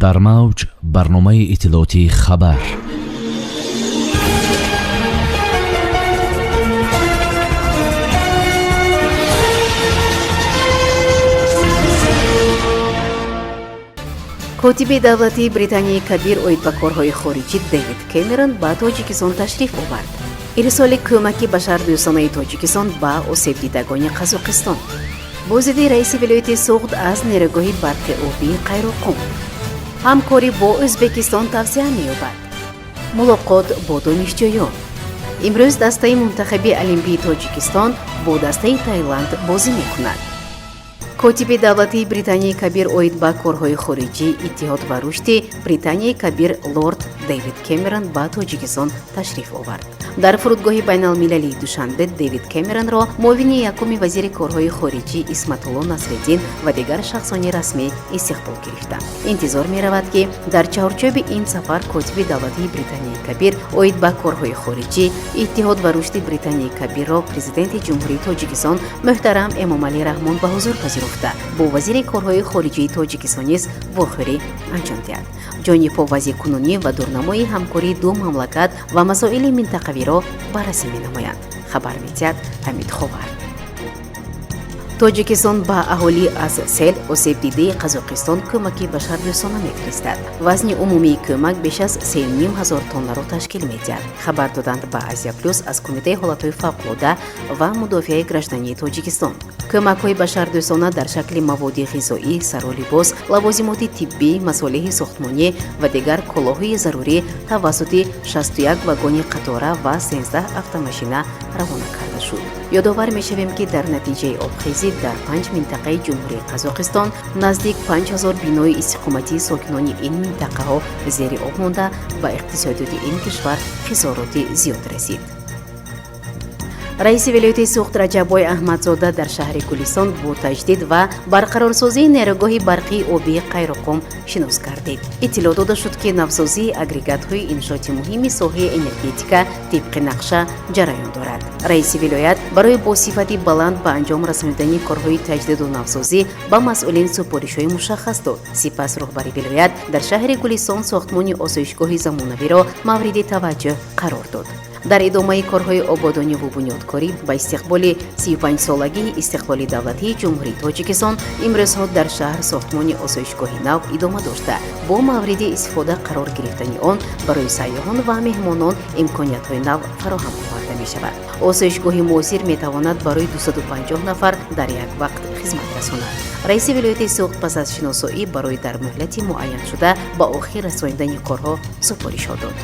Дар мавҷ барномаи иттилоотии «Хабар». Котиби давлатии Британияи Кабир оид ба корҳои хориҷӣ Дэвид Кэмерон ба Тоҷикистон ташриф овард. Ирсоли кӯмаки башардӯстонаи Тоҷикистон ба осебдидагони Қазоқистон. Боздиди раиси вилояти Суғд аз нерӯгоҳи барқи обии Қайроқум. Ҳамкорӣ бо Ӯзбекистон тавсеа меёбад. Мулоқот бо донишҷӯён. Имрӯз дастаи мунтахаби Олимпии Тоҷикистон бо дастаи Таиланд бозӣ мекунад. Котиби давлатии Британияи Кабир оид ба корҳои хориҷӣ, иттиҳод ва рушди Британияи Кабир лорд Дэвид Кэмерон ба Тоҷикистон ташриф овард. Дар фурудгоҳи байналмилалии Душанбе Дэвид Кэмеронро муовини якуми вазири корҳои хориҷӣ Исматулло Насреддин ва дигар шахсони расмӣ истиқбол гирифтанд. Интизор меравад, ки дар чаҳорчӯби ин сафар котиби давлатии Британияи Кабир оид ба корҳои хориҷӣ, иттиҳод ва рушди Британияи Кабирро Президенти Ҷумҳурии Тоҷикистон муҳтарам Эмомалӣ Раҳмон ба ҳузур пазируфта, бо вазири корҳои хориҷии Тоҷикистон низ вохӯрӣ анҷом диҳад. Ҷонибҳо вазъи кунунӣ ва дурнамои ҳамкории ду мамлакат ва масоили минтақавиро баррасӣ менамоянд, хабар медиҳад Ҳамид Ховар. Тоҷикистон ба аҳолӣ аз сел осебдидаи Қазоқистон кӯмаки башардӯстона мефиристад. Вазни умумии кӯмак беш аз 3,5 ҳазор тоннаро ташкил медиҳад, хабар доданд ба Азия Плюс аз Кумитаи ҳолатҳои фавқулода ва мудофиаи граждании Тоҷикистон. Кӯмакҳои башардӯстона дар шакли маводи ғизоӣ, сару либос, лавозимоти тиббӣ, масолеҳи сохтмонӣ ва дигар колоҳои зарурӣ тавассути 61 вагони қатора ва 13 автомашина равона карда шуд. Ёдовар мешавем, ки дар натиҷаи обхезӣ дар панҷ минтақаи Ҷумҳурии Қазоқистон наздик 5000 бинои истиқоматии сокинони ин минтақаҳо зери об монда, ба иқтисодиёти ин кишвар хисороти зиёд расид. Раиси вилояти Суғд Раҷаббой Аҳмадзода дар шаҳри Гулистон бо таҷдид ва барқарорсозии нерӯгоҳи барқии обии Қайроқум шинос гардид. Иттилоъ дода шуд, ки навсозии агрегатҳои иншооти муҳими соҳаи энергетика тибқи нақша ҷараён дорад. Раиси вилоят барои бо сифати баланд ба анҷом расонидани корҳои таҷдиду навсозӣ ба масъулин супоришҳои мушаххас дод. Сипас роҳбари вилоят дар шаҳри Гулистон сохтмони осоишгоҳи замонавиро мавриди таваҷҷӯҳ қарор дод. Дар идомаи корҳои ободониву бунёдкорӣ ба истиқболи 35-солагии истиқлоли давлатии Ҷумҳурии Тоҷикистон имрӯзҳо дар шаҳр сохтмони осоишгоҳи нав идома дошта, бо мавриди истифода қарор гирифтани он барои сайёҳон ва меҳмонон имкониятҳои нав фароҳам оварда мешавад. Осоишгоҳи муосир метавонад барои 250 нафар дар як вақт хизмат расонад. Раиси вилояти Суғд пас аз шиносоӣ барои дар муҳлати муайяншуда ба охир расонидани корҳо супоришҳо дод.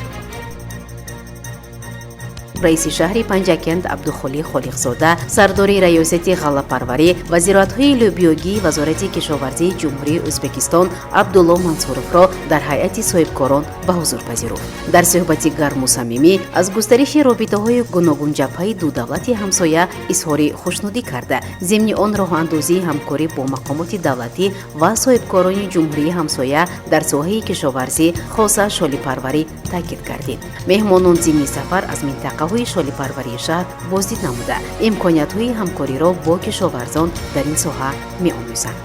Раиси шаҳри Панҷакент Абдухолиқ Холиқзода сардори раёсати ғаллапарварӣ ва зироатҳои лӯбиёгии Вазорати кишоварзии Ҷумҳурии Ӯзбекистон Абдулло Мансуровро дар ҳайати соҳибкорон ба ҳузур пазируфт. Дар суҳбати гарму самимӣ аз густариши робитаҳои гуногунҷабҳаи ду давлати ҳамсоя изҳори хушнудӣ карда, зимни он роҳандозии ҳамкорӣ бо мақомоти давлатӣ ва соҳибкорони ҷумҳурии ҳамсоя дар соҳаи кишоварзӣ, хоса шолипарварӣ таъкид гардид. Меҳмонон зимни сафар аз минтақаҳои шолипарварии шаҳр боздид намуда, имкониятҳои ҳамкориро бо кишоварзон дар ин соҳа меомӯзанд.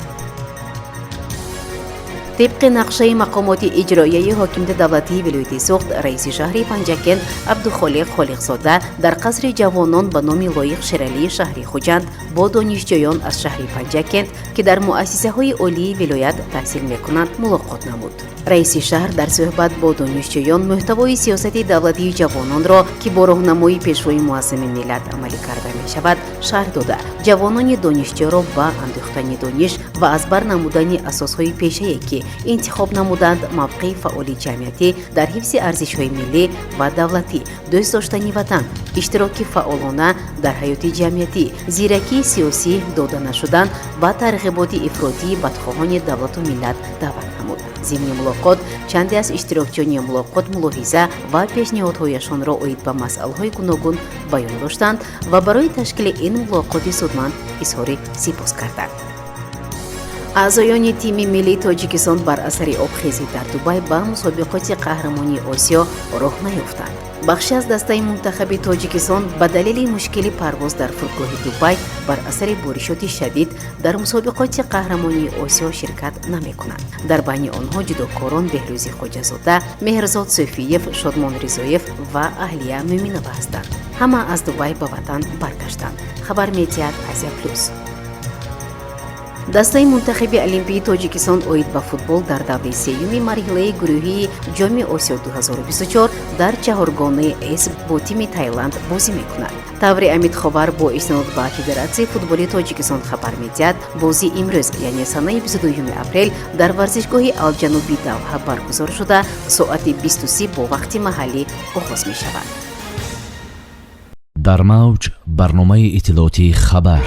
Тибқи нақшаи мақомоти иҷроияи ҳокимияти давлатии вилояти Суғд, раиси шаҳри Панҷакент Абдухолиқ Холиқзода дар қасри ҷавонон ба номи Лоиқ Шералии шаҳри Хуҷанд бо донишҷӯён аз шаҳри Панҷакент, ки дар муассисаҳои олии вилоят таҳсил мекунанд, мулоқот намуд. Раиси шаҳр дар суҳбат бо донишҷӯён мӯҳтавои сиёсати давлатии ҷавононро, ки бо роҳнамоии Пешвои муаззами миллат амалӣ карда мешавад, шарҳ дода, ҷавонони донишҷӯро ба андӯхтани дониш ва аз бар намудани асосҳои пешае, ки интихоб намуданд, мавқеи фаъоли ҷамъиятӣ дар ҳифзи арзишҳои миллӣ ва давлатӣ, дӯст доштани ватан, иштироки фаъолона дар ҳаёти ҷамъиятӣ, зиракии сиёсӣ, дода нашудан ба тарғиботи ифротии бадхоҳони давлату миллат даъват намуд. Зимни мулоқот чанде аз иштирокчиёни мулоқот мулоҳиза ва пешниҳодҳояшонро оид ба масъалаҳои гуногун баён доштанд ва барои ташкили ин мулоқоти судманд изҳори сипос карданд. Аъзоёни тими миллии Тоҷикистон бар асари обхезӣ дар Дубай ба мусобиқоти қаҳрамонии Осиё роҳ наёфтанд. Бахше аз дастаи мунтахаби Тоҷикистон ба далели мушкили парвоз дар фурудгоҳи Дубай бар асари боришоти шадид дар мусобиқоти қаҳрамонии Осиё ширкат намекунанд. Дар байни онҳо ҷудокорон Беҳрӯзи Хоҷазода, Меҳрзод Суфиев, Шодмон Ризоев ва Аҳлия Мӯминова ҳастанд. Ҳама аз Дубай ба ватан баргаштанд, хабар медиҳад Азия Плюс. Дастаи мунтахаби олимпии Тоҷикистон оид ба футбол дар давраи сеюми марҳилаи гурӯҳии Ҷоми Осиё 2024 дар чаҳоргонаи С бо тими Таиланд бозӣ мекунад. Тавре Амидховар бо истинод ба Федератсияи футболи Тоҷикистон хабар медиҳад, бозӣ имрӯз, яъне санаи 22 апрел, дар варзишгоҳи Алҷануби Давҳа баргузор шуда, соати 20:30 бо вақти маҳаллӣ оғоз мешавад. Дар мавҷ барномаи иттилоотии «Хабар».